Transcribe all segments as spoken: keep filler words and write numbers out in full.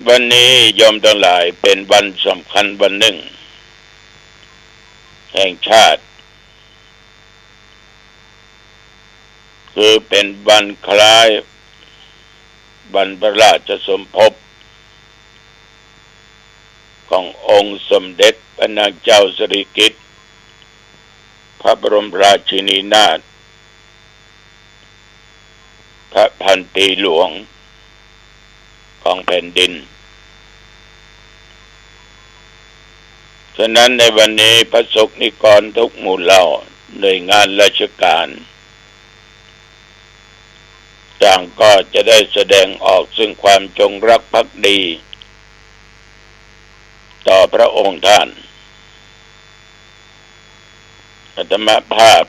วันนี้โยมตังหลายเป๋นวันสำคัญวันนึ่งแห่งชาติ คือเป๋นวันคล้ายวันพระราชสมภพขององค์สมเด็จพระนางเจ้าสิริกิติ์ พระบรมราชินีนาถ พระพันปีหลวงของแผ่นดิน ฉะนั้นในวันนี้พระสงฆ์นิกรทุกหมู่เหล่า หน่วยงานราชการ ต่างก็จะได้แสดงออกซึ่งความจงรักภักดีต่อพระองค์ท่าน อาตมาภาพ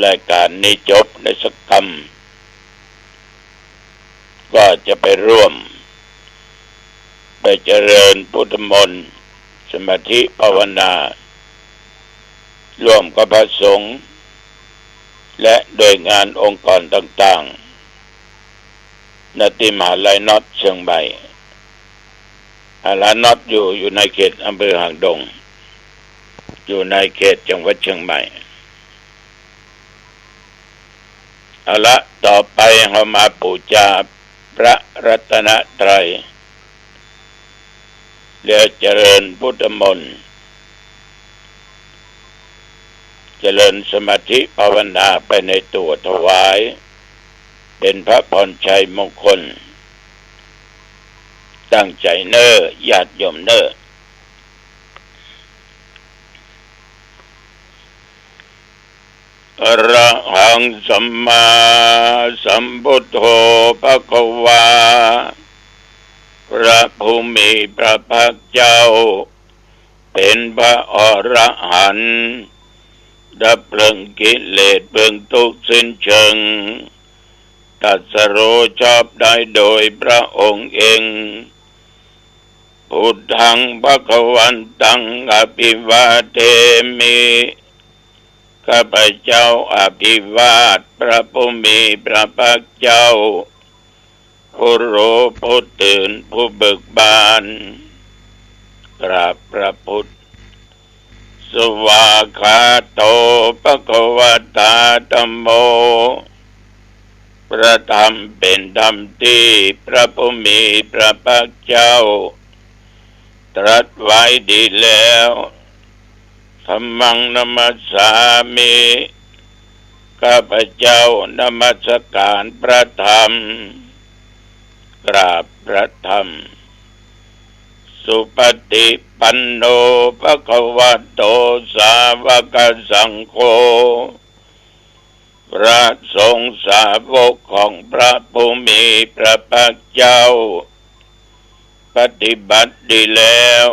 รายการนี้จบในสักกำ ก็จะไปร่วม ไปเจริญพุทธมนต์ สมาธิภาวนา ร่วมกับพระสงฆ์ และหน่วยงานองค์กรต่างๆ ณ ตี้มหาลัยน็อตเชียงใหม่ มหาลัยน็อตอยู่ อยู่ในเขตอำเภอหางดง อยู่ในเขตจังหวัดเชียงใหม่ เอาละ ต่อไปเฮามาปู๋จาพระรัตนตรัย แล้วเจริญพุทธมนต์ เจริญสมาธิภาวนาไปในตั๋วถวาย เป๋นพระพรชัยมงคล ตั้งใจ๋เน่อ ญาติโยมเน่อ อะระหังสัมมาสัมพุทโธภะคะวา พระผู้มีพระภาคเจ้า เป๋นพระอรหันต์ ดับเผลิงกิเลสเผลิงทุกข์สิ้นเชิง ตรัสรู้ชอบได้โดยพระองค์เอง พุทธังภะคะวันตัง อะภิวาเทมิ ข้าพเจ้าอภิวาทพระผู้มีพระภาคเจ้า ผู้รู้ผู้ตื่นผู้เบิกบาน กราบพระพุทธ สวากขาโตภะคะวะตาธัมโม พระธรรมเป๋นธรรมตี้พระผู้มีพระภาคเจ้า ตรัสไว้ดีแล้ว ธัมมังนะมัสสามิ ข้าพเจ้านมัสการพระธรรม กราบพระธรรม สุปฏิปันโนภะคะวะโต สาวกสังโฆ พระสงฆ์สาวกของพระผู้มีพระภาคเจ้า ปฏิบัติดีแล้ว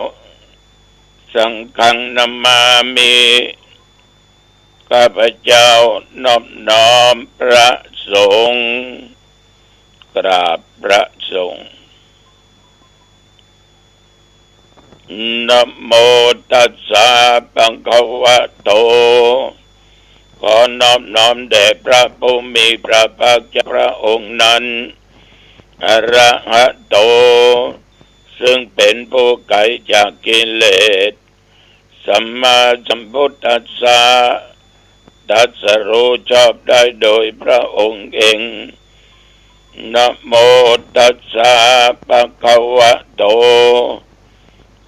สังฆังนะมามิ ข้าพเจ้านอบน้อมพระสงฆ์ กราบพระสงฆ์ นะโมตัสสะภะคะวะโต ขอนอบน้อมแด่พระผู้มีพระภาคเจ้าพระองค์นั้น อะระหะโต ซึ่งเป๋นผู้ไกลจากกิเลส สัมมาสัมพุทธัสสะ ตรัสรู้ชอบได้โดยพระองค์เอง นะโมตัสสะภะคะวะโต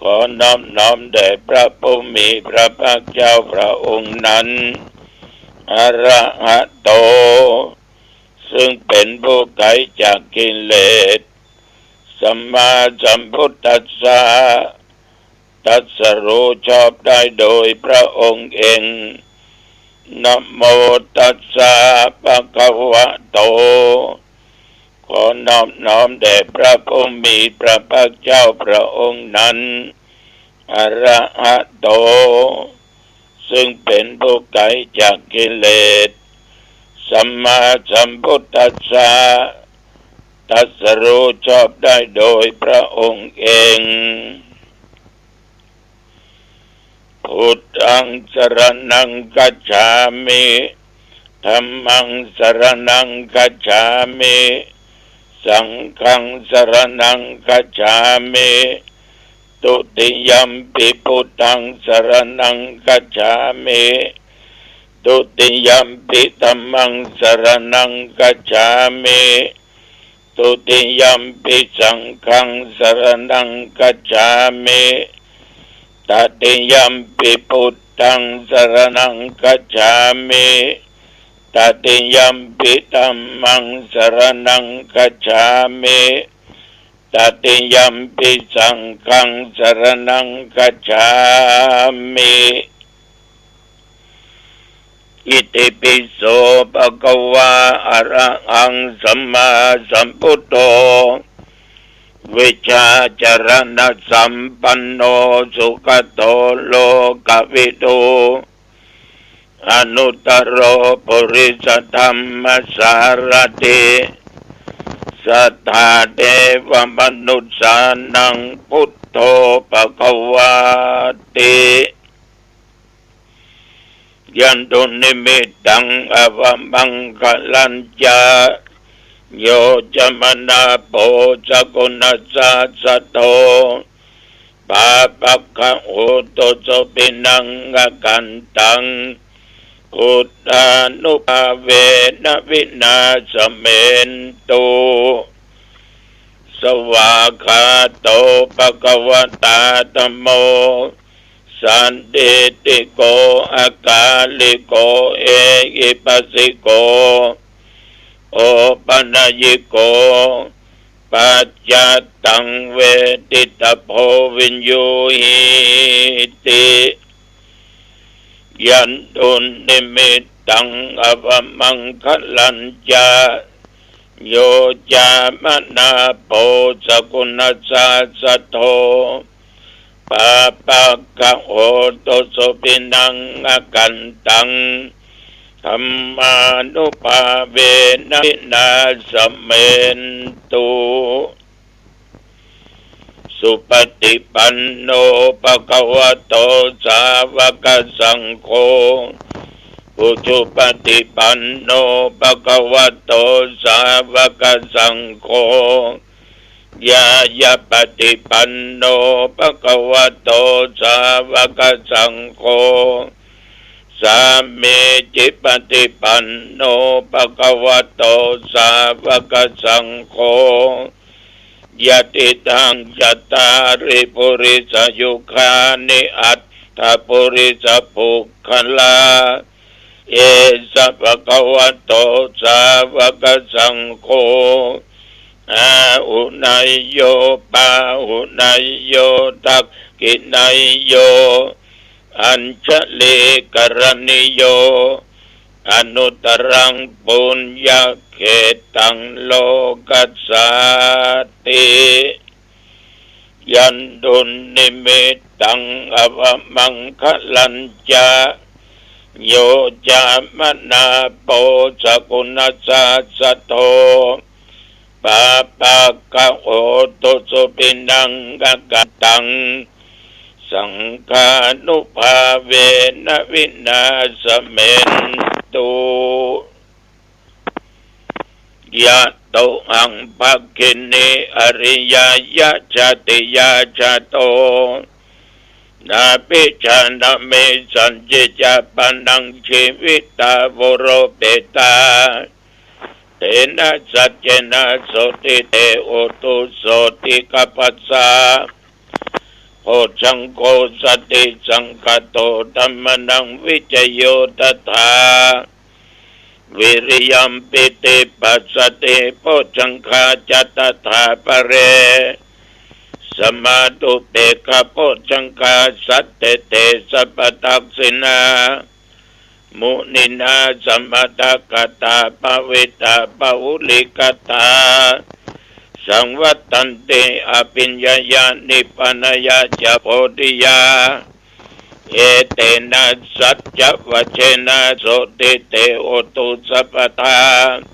ขอนอบน้อมแด่พระผู้มีพระภาคเจ้าพระองค์นั้น อะระหะโต ซึ่งเป๋นผู้ไกลจากกิเลส สัมมาสัมพุทธัสสะ ตรัสรู้ชอบได้โดยพระองค์เอง นะโมตัสสะภะคะวะโต ขอนอบน้อมแด่พระผู้มีพระภาคเจ้าพระองค์นั้น อะระหะโต ซึ่งเป๋นผู้ไกลจากกิเลส สัมมาสัมพุทธัสสะ ตรัสรู้ชอบได้โดยพระองค์เอง พุทธังสรณังคัจฉามิ ธัมมังสรณังคัจฉามิ สังฆังสรณังคัจฉามิ Dutiyampi buddhaṃ saraṇaṃ gacchāmi. Dutiyampi dhammaṃ saraṇaṃ gacchāmi. Dutiyampi saṅghaṃ saraṇaṃ gacchāmi. Tatiyampi buddhaṃ saraṇaṃ gacchāmi. Tatiyampi dhammaṃ saraṇaṃ gacchāmi. Tatiyampi saṅghaṃ saraṇaṃ gacchāmi. Itipi so bhagavā arahaṃ sammāsambuddho vijjācaraṇasampanno sugato lokavidū anuttaro purisadammasārathi satthā devamanussānaṃ buddho bhagavāti. Yandunnimittaṃ avamaṅgalañca yo cāmanāpo sakuṇassa saddo pāpaggaho dussupinaṃ akantaṃ buddhānubhāvena vināsamentu. Svākkhāto bhagavatā dhammo sandiṭṭhiko akāliko ehipassiko opanayiko paccattaṃ veditabbo viññūhīti. Yandunnimittaṃ avamaṅgalañca yo cāmanāpo sakuṇassa saddo pāpaggaho dussupinaṃ akantaṃ dhammānubhāvena vināsamentu. Supaṭipanno bhagavato sāvakasaṅgho. Ujupaṭipanno bhagavato sāvakasaṅgho. Ñāyapaṭipanno bhagavato sāvakasaṅgho. Sāmīcipaṭipanno bhagavato sāvakasaṅgho. Yadidaṃ cattāri purisayugāni aṭṭha purisapuggalā, esa bhagavato sāvakasaṅgho, āhuneyyo pāhuneyyo dakkhiṇeyyo añjalikaraṇīyo anuttaraṃ puññakkhettaṃ lokassāti. Yandunnimittaṃ avamaṅgalañca yo cāmanāpo sakuṇassa saddo pāpaggaho dussupinaṃ akantaṃ saṅghānubhāvena vināsamentu. Yatohaṃ bhagini ariyāya jātiyā jāto, nābhijānāmi sañcicca pāṇaṃ jīvitā voropetā. Tena saccena sotthi te hotu sotthi gabbhassa. Bojjhaṅgo satisaṅkhāto dhammānaṃ vicayo tathā. Viriyampīti passaddhi bojjhaṅgā ca tathāpare. Samādhupekkhabojjhaṅgā sattete sabbadassinā muninā sammadakkhātā bhāvitā bahulīkatā. Saṃvattanti abhiññāya nibbānāya ca bodhiyā. Etena saccavajjena sotthi te hotu sabbadā.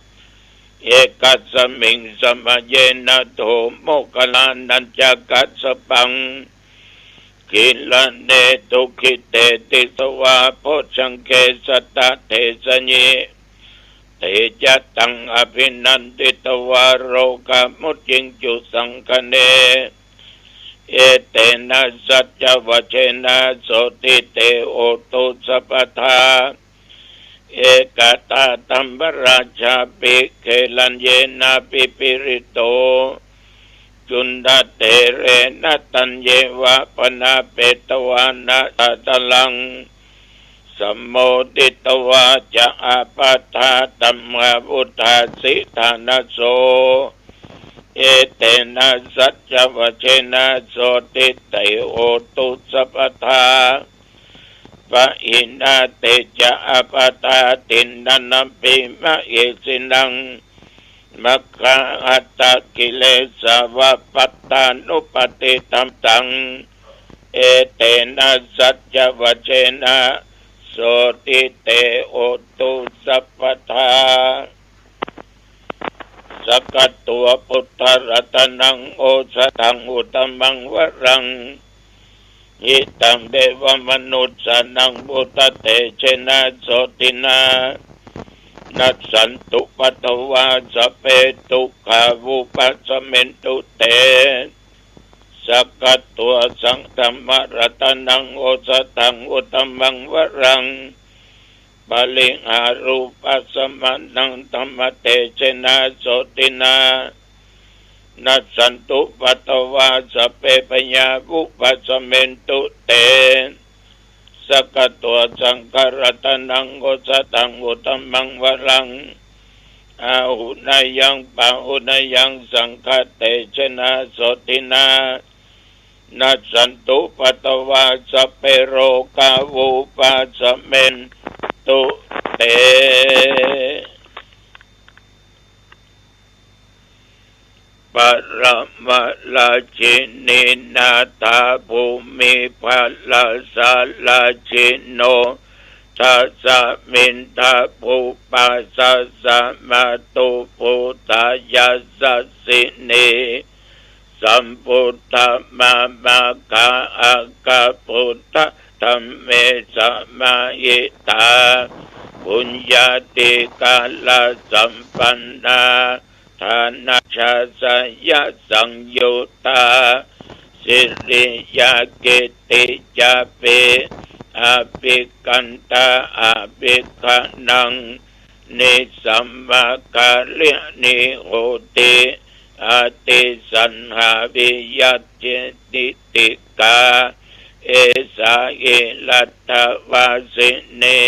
Ekasmiṃ samaye nātho moggallānañca kassapaṃ gilāne dukkhite disvā bojjhaṅge satta desayi. Te ca taṃ abhinanditvā rogā mucciṃsu saṅghane. Etena saccavajjena sotthi te hotu sabbadā. Ekadā dhammarājāpi gelaññenābhipīḷito, cundattherena taññeva bhaṇāpetvāna sādaraṃ. Sammoditvā ca ābādhā tamhā vuṭṭhāsi ṭhānaso. Etena saccavajjena sotthi te hotu sabbadā. Pahīnā te ca ābādhā tiṇṇannampi mahesinaṃ, maggāhatakilesā va pattānuppattidhammataṃ. Etena saccavajjena sotthi te hotu sabbadā. Sakkatvā buddharatanaṃ osathaṃ uttamaṃ varaṃ, hitaṃ devamanussānaṃ buddhatejena sotthinā, nassantupaddavā sabbe dukkhā vūpasamentu te. Sakkatvā saṅgharatanaṃ osathaṃ uttamaṃ varaṃ, pariḷāhūpasamanaṃ dhammatejena sotthinā, nassantupaddavā sabbe bhayā vūpasamentu te. Sakkatvā saṅgharatanaṃ osathaṃ uttamaṃ varaṃ, āhuneyyaṃ pāhuneyyaṃ saṅghatejena sotthinā, nassantupaddavā sabbe rogā vūpasamentu te. Paramarājīnī nāthabhūmi barāsarājino, dasa middhabhū pasāsā mātubhūtā yasassinī. Sambuddhamārakkha akabhūtā dhamme samāhitā, puññādhikārasampannā dānajjhayasaṃyuttā, siriyā kittiyā pi abhikkantā abhikkānaṃ, nisammakāriṇī hoti athisaṇhā viyatthitikā. Esā hi laddhavāsinī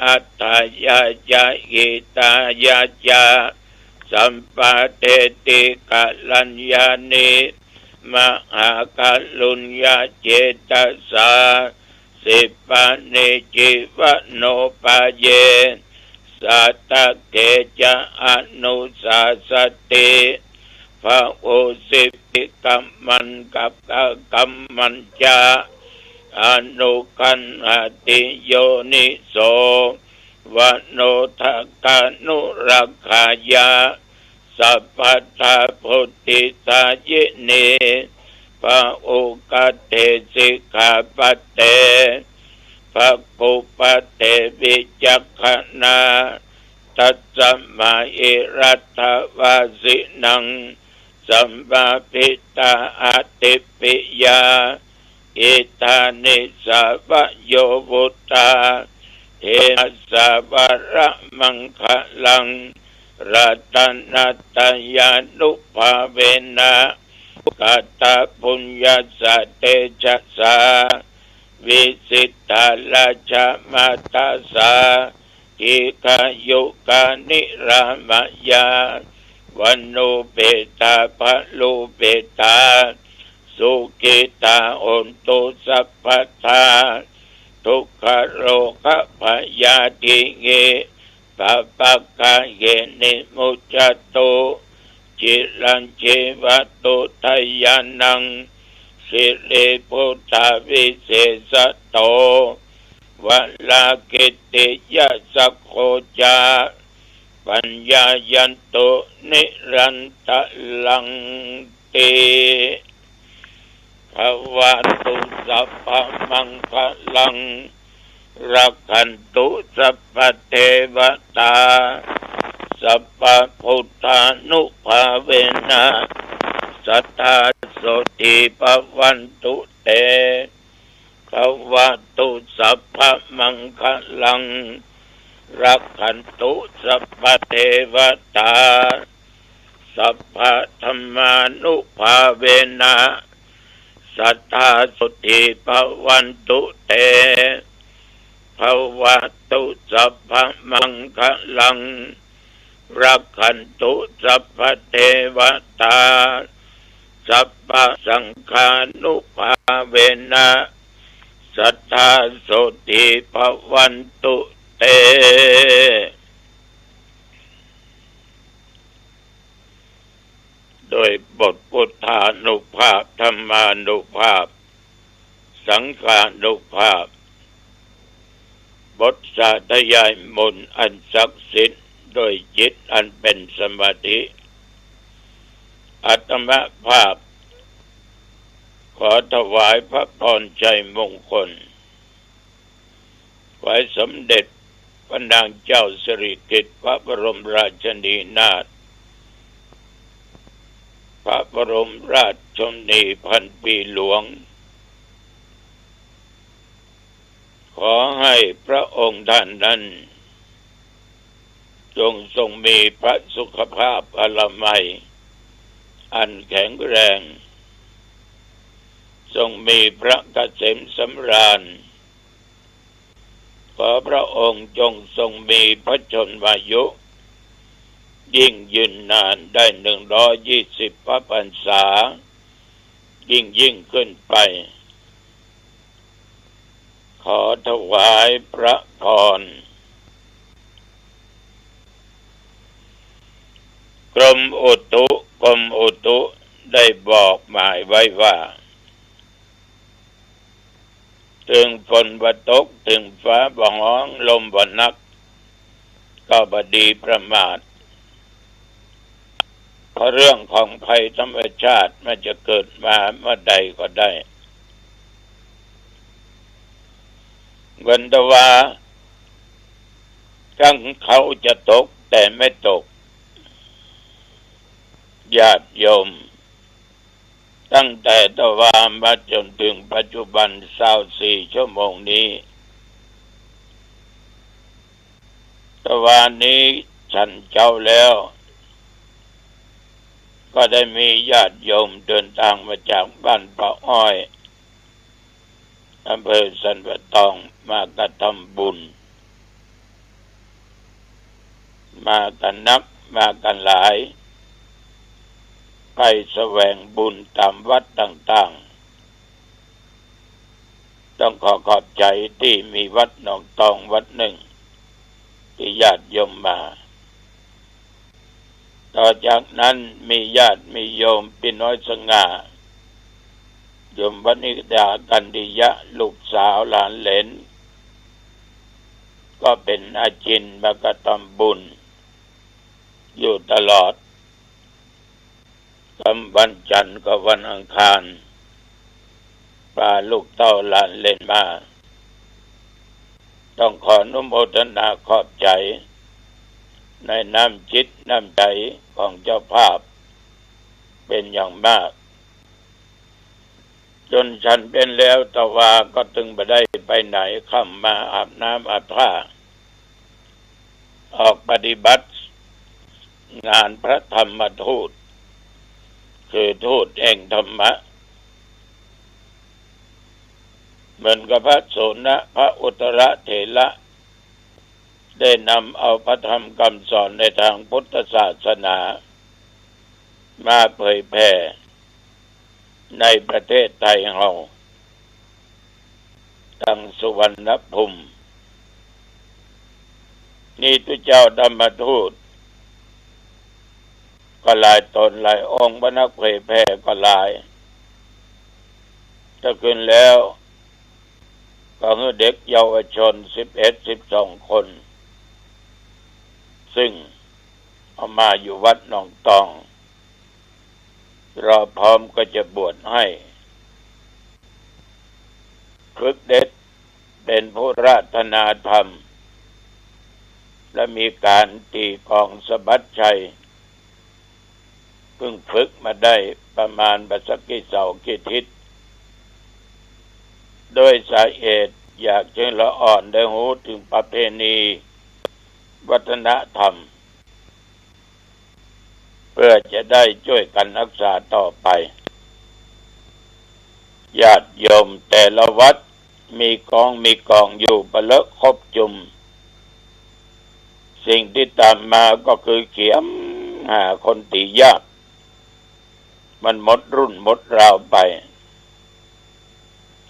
atthāya ca hitāya ca, sampādeti kalyāṇī mahākaruññacetasā. Sipāṇi jīvanupāye sāṭake ca anusāsati, bahūsi pi kammaṃ ka kammañca anugaṇhāti yoniso manodakkānuragghāya sabbadā buddhidāyinī. Pahūkaṭṭhe sikkhāpade bhāgūpaṭṭhe vicakkhaṇā, tasmā hi laddhavāsinaṃ samābhiṭā atthi piyā. Idāni sāvayo vuttā hemassāvaramaṅgalaṃ, ratanattayānubhāvena katapuññassa tejasā, vijitā rājamātā sā dīghāyukā nirāmayā, vaṇṇūpetā balūpetā sukhitā hontu sabbadā. Dukkharogabhayā dīhi pāpaggahe vimuccantu, ciraṃ jīvatu dayānaṃ siriputthavisesato, varāhagitiya sakko ca paññāyantu nirantaraṃ ti. Bhavatu sabbamaṅgalaṃ, rakkhantu sabbadevatā, สัพพะพุทธานุภาเวนะ สัตถาโสตถีภะวันตุเต ภะวะตุสัพพะมังคะลัง รักขันตุสัพพะเทวะตา สัพพะธัมมานุภาเวนะ สัตถาโสตถีภะวันตุเต ภะวะตุสัพพะมังคะลัง รักขันตุสัพพะเทวะตา สัพพะสังฆานุภาเวนะ สัตถาโสตถีภะวันตุเต โดยบทพุทธานุภาพ ธัมมานุภาพ สังฆานุภาพ บทสาธยายมนต์อันศักดิ์สิทธิ์ โดยจิตอันเป็นสมาธิ อาตมาภาพ ขอถวายพระพรชัยมงคล ถวายสมเด็จพระนางเจ้าสิริกิติ์ พระบรมราชินีนาถ พระบรมราชชนนีพันปีหลวง ขอให้พระองค์ท่านนั้น จงทรงมีพระสุขภาพพลามัย อันแข็งแรง ทรงมีพระเกษมสำราญ ขอพระองค์จงทรงมีพระชนมายุ ยิ่งยืนนานได้หนึ่งร้อยยี่สิบพระพรรษา ยิ่งยิ่งขึ้นไป ขอถวายพระพร กรมอุตุ กรมอุตุได้บอกหมายไว้ว่า เถิงฝนบ่ตก เถิงฟ้าบ่ฮ้อง ลมบ่หนัก ก็บ่ดีประมาท เพราะเรื่องของภัยธรรมชาติมันจะเกิดมาเมื่อใดก็ได้ เว้นแต่ว่า จั่งเขาจะตกแต่ไม่ตก ญาติโยม ตั้งแต่ตะวามาจนเถิงปัจจุบันซาวสี่ชั่วโมงนี้ ตะวานี้ฉันเจ๊าแล้ว ก็ได้มีญาติโยมเดินทางมาจากบ้านป่าอ้อย อำเภอสันป่าตอง มากระทำบุญ มากั๋นนัก มากั๋นหลาย ไปแสวงบุญต๋ามวัดต่างๆ ต้องขอขอบใจ๋ตี้มีวัดหนองตองวัดนึ่ง ตี้ญาติโยมมา ต่อจากนั้นมีญาติมีโยมปี้น้อยสง่า โยมวณิดา กันติยะ ลูกสาวหลานเหลน ก็เป๋นอาจิณมากระทำบุญอยู่ตลอด กั๋นวันจันทร์กับวันอังคาร ปาลูกเต้าหลานเหลนมา ต้องขออนุโมทนาขอบใจ๋ ในน้ำจิตน้ำใจ๋ของเจ้าภาพเป๋นอย่างมาก จนฉันเพลแล้วตะวาก็ตึงบ่ได้ไปไหน ค่ำมาอาบน้ำอาบผ้า ออกปฏิบัติงานพระธรรมทูต คือทูตแห่งธรรมะ เหมือนกับพระโสณะ พระอุตตรเถระ ได้นำเอาพระธรรมคำสอนในทางพุทธศาสนา มาเผยแผ่ ในประเทศไทยเฮา ตังสุวรรณภูมิ นี้ตุ๊เจ้าธรรมทูต ก็หลายต๋นหลายองค์ พระนักเผยแผ่ก็หลาย ถ้าขึ้นแล้ว ก็หื้อเด็กเยาวชนสิบเอ็ด สิบสองคน ซึ่งเอามาอยู่วัดหนองตอง รอพร้อมก็จะบวชให้ คฤกฤทธิ์เป๋นผู้ราธนาธรรม และมีก๋านตี๋กองสะบัดชัย เพิ่งฝึกมาได้ประมาณบ่สักกี่เสาร์กี่อาทิตย์ โดยสาเหตุอยากจะหื้อละอ่อนได้ฮู้เถิงประเพณีวัฒนธรรม เปื้อจะได้จ้วยกั๋นฮักษาต่อไป ญาติโยมแต่ละวัดมีกองมีกองอยู่ปะเลอะครบจุม สิ่งตี้ต๋ามมาก็คือเขียมหาคนตี๋ยาก มันหมดรุ่นหมดราวไป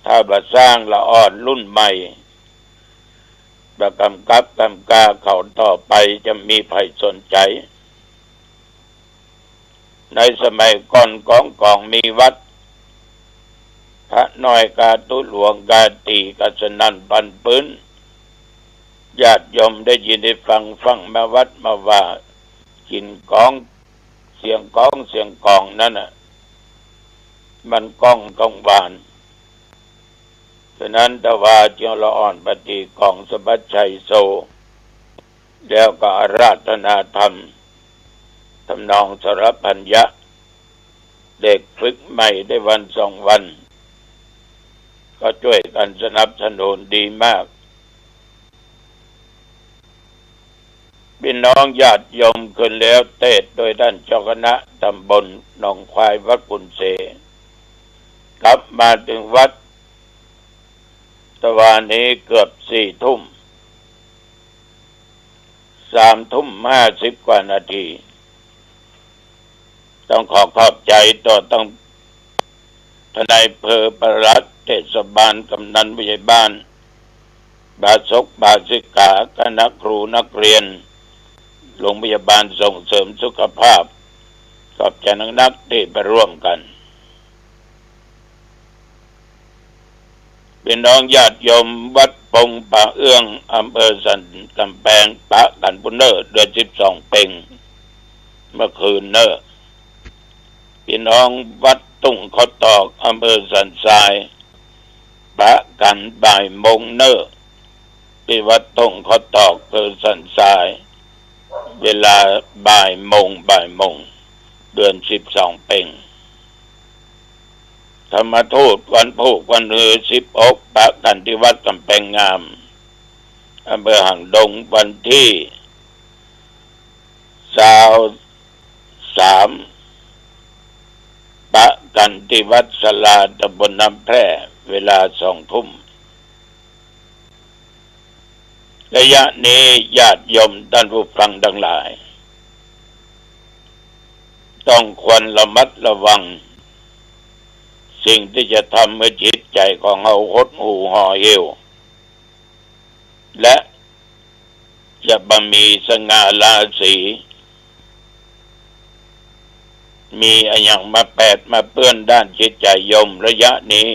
ถ้าบ่สร้างละอ่อนรุ่นใหม่ บ่กำกับกำก๋าเขาต่อไปจะมีใผสนใจ๋ ในสมัยก่อนกองกองมีวัด พระน้อยก๋าตุ๊หลวงก๋าตี๋ก๋าสนั่นปันปื้น ญาติโยมได้ยินได้ฟัง ฟังมาวัดมาว่า กิ๋นกอง เสียงกองเสียงกองนั้นน่ะ มันก้องกังวาน ฉะนั้นตะวาจึงละอ่อนปะตี๋กองสะบัดชัยโซ แล้วก็อาราธนาธรรม ทำนองสรพัญญะ เด็กฝึกใหม่ได้วันสองวัน ก็จ้วยกั๋นสนับสนุนดีมาก ปี้น้องญาติโยมขึ้นแล้วเตสน์โดยต้านเจ้าคณะต๋ำบลหนองควายวัดกุนเส กลับมาเถิงวัด ตะวานี้เกือบสี่ทุ่ม สามทุ่มห้าสิบกว่านาที ต้องขอขอบใจ๋ต่อตังต้านนายอำเภอ ปลัดเทศบาล กำนัน ผู้ใหญ่บ้าน บาสกบาสิกา คณะครูนักเรียน โรงพยาบาลส่งเสริมสุขภาพ ขอบใจ๋นักๆ ตี้ไปร่วมกั๋น ปี้น้องญาติโยมวัดปงป่าเอื้อง อำเภอสันก๋ำแปง ปะกั๋นปู้นเน่อ เดือนสิบสองเป็ง เมื่อคืนเน่อ ปี้น้องวัดทุ่งข้าวตอก อำเภอสันทราย ปะกั๋นบ่ายโมงเน่อ ตี้วัดทุ่งข้าวตอก อำเภอสันทราย เวลาบ่ายโมง บ่ายโมง เดือนสิบสองเป็ง ธรรมทูตวันพูกวันฮือสิบหก ปะกั๋นตี้วัดก๋ำแปงงาม อำเภอหางดง วันตี้ซาวสาม ปะกั๋นตี้วัดศาลา ตำบลน้ำแพร่ เวลาสองทุ่ม ระยะนี้ญาติโยมต้านผู้ฟังตังหลาย ต้องควรระมัดระวัง สิ่งตี้จะทำหื้อจิตใจ๋ของเฮาหดหู่ห่อเหี่ยว และจะบ่มีสง่าราศี มีอะหยังมาแปดมาเปื้อนด้านจิตใจ๋โยมระยะนี้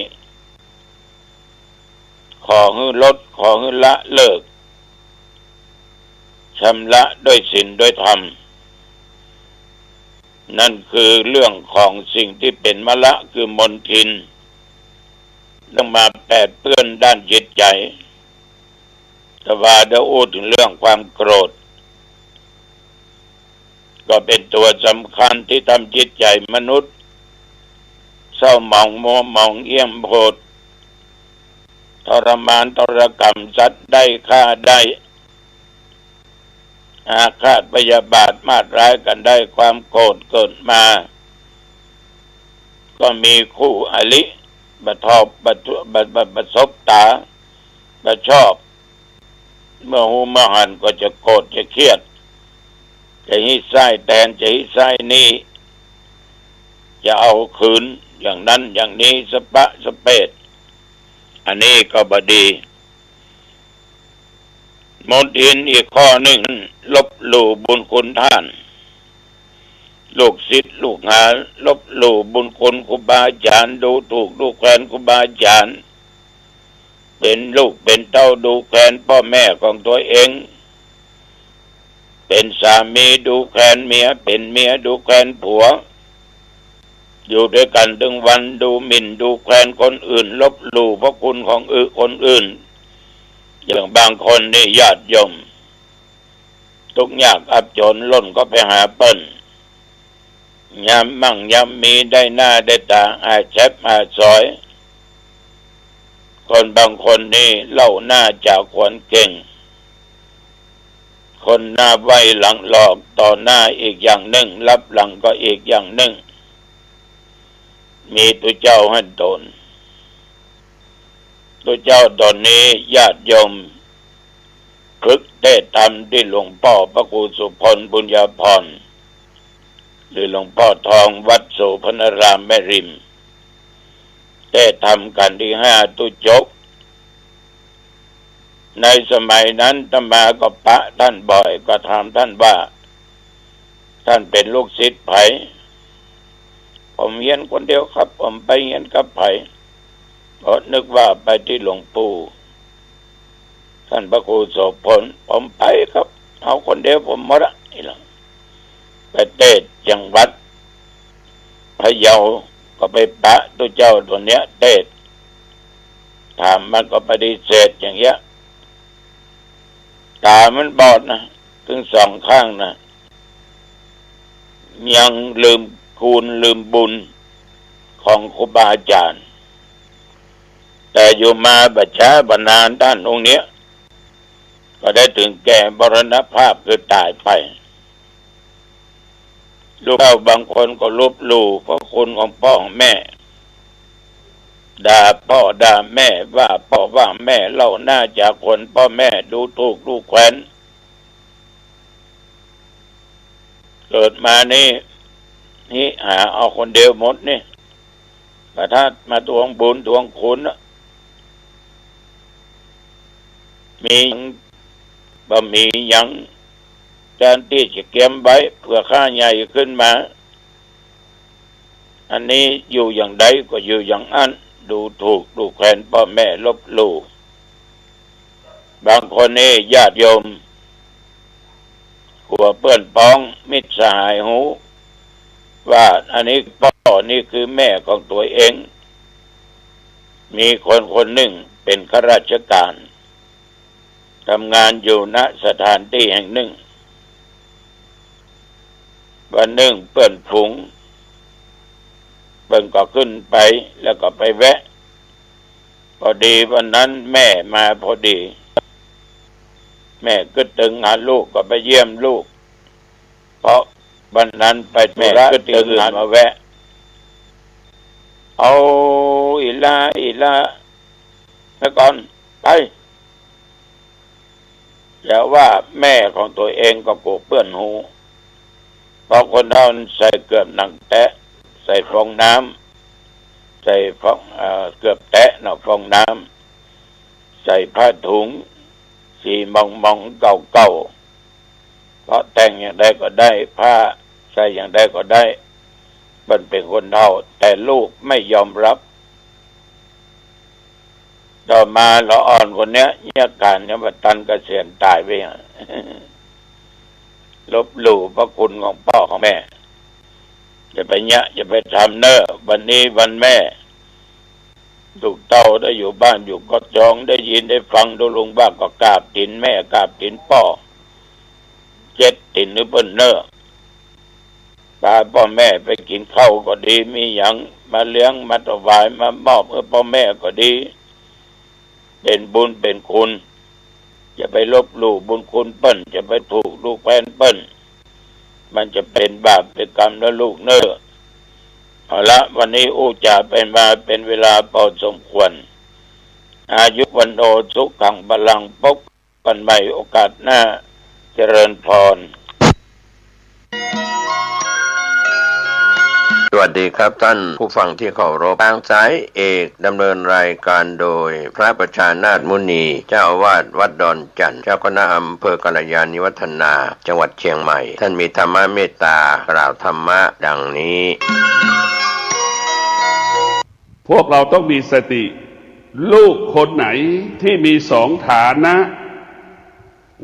ขอหื้อลด ขอหื้อละเลิก ชำระด้วยศีลด้วยธรรม นั่นคือเรื่องของสิ่งตี้เป๋นมละ คือมลทิน ลงมาแปดเปื้อนด้านจิตใจ๋ ตะวาได้อู้เถิงเรื่องความโกรธ ก็เป๋นตั๋วสำคัญตี้ทำจิตใจ๋มนุษย์ เศร้าหมองมัวหมองเยี่ยมโพธิ ทรมานทรกรรมสัตว์ได้ ฆ่าได้ อาฆาตพยาบาทมาดร้ายกั๋นได้ ความโกรธเกิดมา ก็มีคู่อริ บ่ชอบ บ่ บ่ บ่ บ่สบต๋า บ่ชอบ เมื่อฮู้เมื่อหันก็จะโกรธจะเคียด จะฮี้ซ้ายแตน จะฮี้ซ้ายหนี้ จะเอาคืน อย่างนั้นอย่างนี้ สะปะสะเปด อันนี้ก็บ่ดี มลทินอีกข้อนึ่ง ลบหลู่บุญคุณท่าน ลูกศิษย์ลูกหา ลบหลู่บุญคุณครูบาอาจ๋ารย์ ดูถูกดูแคลนครูบาอาจ๋ารย์ เป๋นลูกเป๋นเต้าดูแคลนป้อแม่ของตั๋วเอง เป๋นสามีดูแคลนเมีย เป๋นเมียดูแคลนผัว อยู่ตวยกั๋นตึงวัน ดูหมิ่นดูแคลนคนอื่น ลบหลู่พระคุณของคนอื่น อย่างบางคนนี่ญาติโยม ตุ๊กยากอับจ๋น ล่นก็ไปหาเปิ้น ยามมั่งยามมี ได้หน้าได้ต๋า อาแซบอาสอย คนบางคนนี่เล่าหน้าจ๋าขวัญเก่ง คนหน้าไว้หลังหลอก ต่อหน้าอีกอย่างนึ่ง ลับหลังก็อีกอย่างนึ่ง มีตุ๊เจ้าหั้นต๋น ตุ๊เจ้าต๋นนี้ญาติโยมคลึกเตศน์ธรรมตี้หลวงป้อพระครูโสภณ บุญญาภรณ์ หรือหลวงป้อทองวัดโสภณารามแม่ริม เตศน์ธรรมกัณฑ์ตี้ห้าตุ๊จก ในสมัยนั้นอาตมาก็ปะท่านบ่อย ก็ถามท่านว่า ท่านเป๋นลูกศิษย์ใผ ผมเฮียนคนเดียวครับ ผมไปเฮียนกับใผ เพราะนึกว่าไปตี้หลวงปู่ ท่านพระครูโสภณ ผมไปครับ เอาคนเดียวผมหมดอะ นี่แหละ ไปเตศน์จังหวัดพะเยา ก็ไปปะตุ๊เจ้าต๋นเนี้ยเตศน์ ถามมันก็ปฏิเสธอย่างเงี้ย ต๋ามันบอดนะ ตึงสองข้างนะ ยังลืมคุณลืมบุญของครูบาอาจ๋ารย์ แต่อยู่มาบ่ช้าบ่นาน ต้านองค์เนี้ยก็ได้ถึงแก่มรณภาพ คือต๋ายไป ลูกเต้าบางคนก็ลบหลู่พระคุณของป้อของแม่ ด่าป้อด่าแม่ ว่าป้อว่าแม่ เล่าหน้าจ๋าขวัญป้อแม่ ดูถูกดูแควน เกิดมานี่ นี่หาเอาคนเดียวหมดนี่ บ่ทันมาทวงบุญทวงคุณอะ มีบ่มีหยัง แทนตี้จะเกียมไว้เผื่อข้าใหญ่ขึ้นมา อันนี้อยู่อย่างใดก็อยู่อย่างอั้น ดูถูกดูแควนป้อแม่ ลบหลู่ บางคนนี่ญาติโยม กั๋วเปื้อนป๊องมิตรสหายฮู้ ว่าอันนี้ป้อ นี่คือแม่ของตั๋วเอง มีคนคนนึ่งเป๋นข้าราชก๋าน ทำงานอยู่ ณ สถานตี้แห่งนึ่ง วันนึ่งเปื้อนฝูง เปิ้นก็ขึ้นไป แล้วก็ไปแวะ พอดีวันนั้นแม่มาพอดี แม่กึ๊ดตึงหาลูก ก็ไปเยี่ยมลูก เพราะวันนั้นไปธุระ แม่กึ๊ดตึงหามาแวะ เอา อีหล้า อีหล้า ไปก่อน ไป แต่ว่าแม่ของตั๋วเองก็กั๋วเปื้อนฮู้ เพราะคนเฒ่าใส่เกือบหนังแต๊ะ ใส่ฟองน้ำ ใส่ฟอง เอ่อ เกือบแต๊ะเนาะ ฟองน้ำ ใส่ผ้าถุง สีหมองๆ เก่าๆ เพราะแต่งอย่างใดก็ได้ ผ้าใส่อย่างใดก็ได้ เปิ้นเป๋นคนเฒ่า แต่ลูกไม่ยอมรับ ต่อมาละอ่อนคนเนี้ย เยียะก๋านเยียะบ่ตันเกษียณต๋ายไปอะ ลบหลู่พระคุณของป้อของแม่ อย่าไปเยียะ อย่าไปทำเน่อ วันนี้วันแม่ ลูกเต้าได้อยู่บ้านอยู่ก็จอง ได้ยินได้ฟัง ดูลุงบ้างก็กราบตี๋นแม่ กราบตี๋นป้อ เจ็ดตี๋นหื้อเปิ้นเน่อ ปาป้อแม่ไปกิ๋นข้าวก็ดี มีหยังมาเลี้ยง มาถวาย มามอบหื้อป้อแม่ก็ดี เป๋นบุญเป๋นคุณ อย่าไปลบหลู่บุญคุณเปิ้น อย่าไปถูกดูแควนเปิ้น มันจะเป๋นบาปเป๋นกรรมนะลูกเน่อ เอาละ วันนี้อู้จ๋าไปมาเป๋นเวลาพอสมควร อายุ วัณโณ สุขัง พลัง พบกันใหม่โอกาสหน้า เจริญพร สวัสดีครับท่านผู้ฟังที่เคารพ ทางสายเอกดำเนินรายการโดยพระประชานาถมุนี เจ้าอาวาสวัดดอนจั่น เจ้าคณะอำเภอกัลยาณิวัฒนา จังหวัดเชียงใหม่ ท่านมีธรรมะเมตตากล่าวธรรมะดังนี้ พวกเราต้องมีสติ ลูกคนไหนที่มีสองฐานะ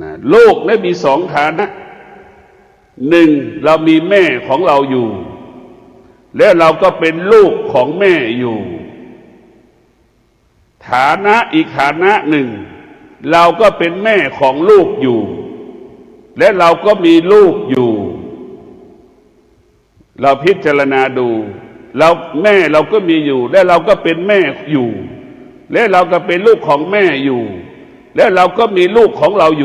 นะ ลูกเนี่ยมีสองฐานะ หนึ่ง เรามีแม่ของเราอยู่ และเราก็เป็นลูกของแม่อยู่ ฐานะอีกฐานะหนึ่ง เราก็เป็นแม่ของลูกอยู่ และเราก็มีลูกอยู่ เราพิจารณาดู เรา แม่เราก็มีอยู่ และเราก็เป็นแม่อยู่ และเราก็เป็นลูกของแม่อยู่ และเราก็มีลูกของเราอยู่